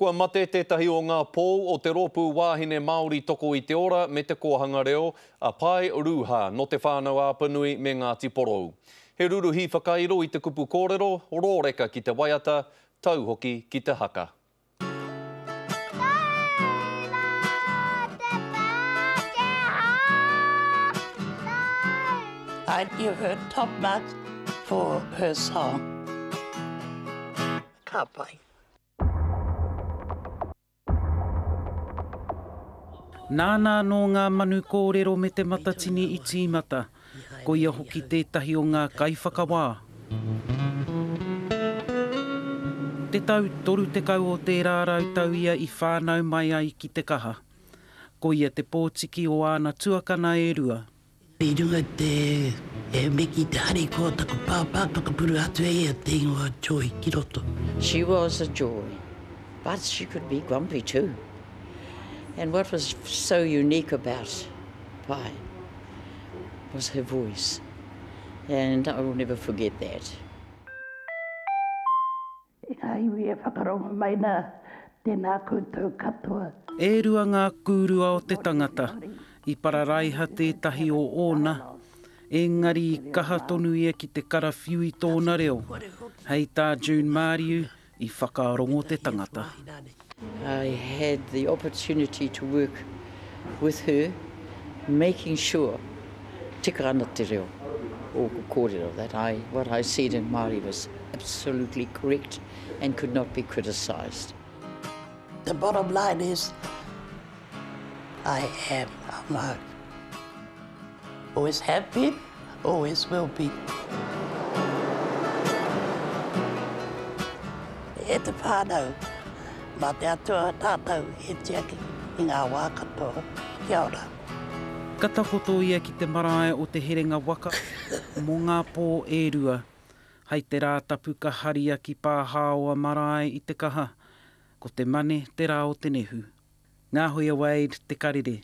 Kua mate tētahi o ngā pou o te Rōpū Wāhine Māori Toko i te Ora me Te Kōhanga Reo, a Pae Rūhā, nō Te Whānau-a-Apanui me Ngāti Porou. He ruruhi whakairo i te kupu kōrero, rōreka ki te waiata, tau hoki ki te haka. I'd give her top marks for her song. Ka pai. Nāna anō ngā manu kōrero me Te Matatini i tīmata, ko ia hoki tētahi o ngā kaiwhakawā. Te tau 30 o tērā rautau ia i whānau mai ai ki Te Kaha. Ko ia te pōtiki o āna tuakana e rua. I runga i te e miki te harikoa taku pāpā whakapuru atu e ia te ingoa Joy ki roto. She was a joy, but she could be grumpy too. And what was so unique about Pai was her voice, and I will never forget that. E ngā iwi e whakarongo mai nā, tēnā koutou katoa. E rua ngā kūrua o te tangata, i pararaiha tētahi o ōna, engari i kaha tonu ia ki te karawhiu i tōna reo. Hei tā June Māriu, i whakarongo te tangata. I had the opportunity to work with her, making sure tika ana te reo ōku kōrero, that I, what I said in Māori was absolutely correct and could not be criticised. The bottom line is, I am a Māori. Always have been, always will be. E te whānau, mā te Atua tātou e tiaki i ngā wā katoa. Kia ora. Ka takoto ia ki te marae o Te Herenga Waka mō ngā pō e rua. Hai te Rātapu ka haria ki Pāhāoa marae i Te Kaha. Ko te Mane te rā o te nehu. Ngāhoia Wade, Te Karere.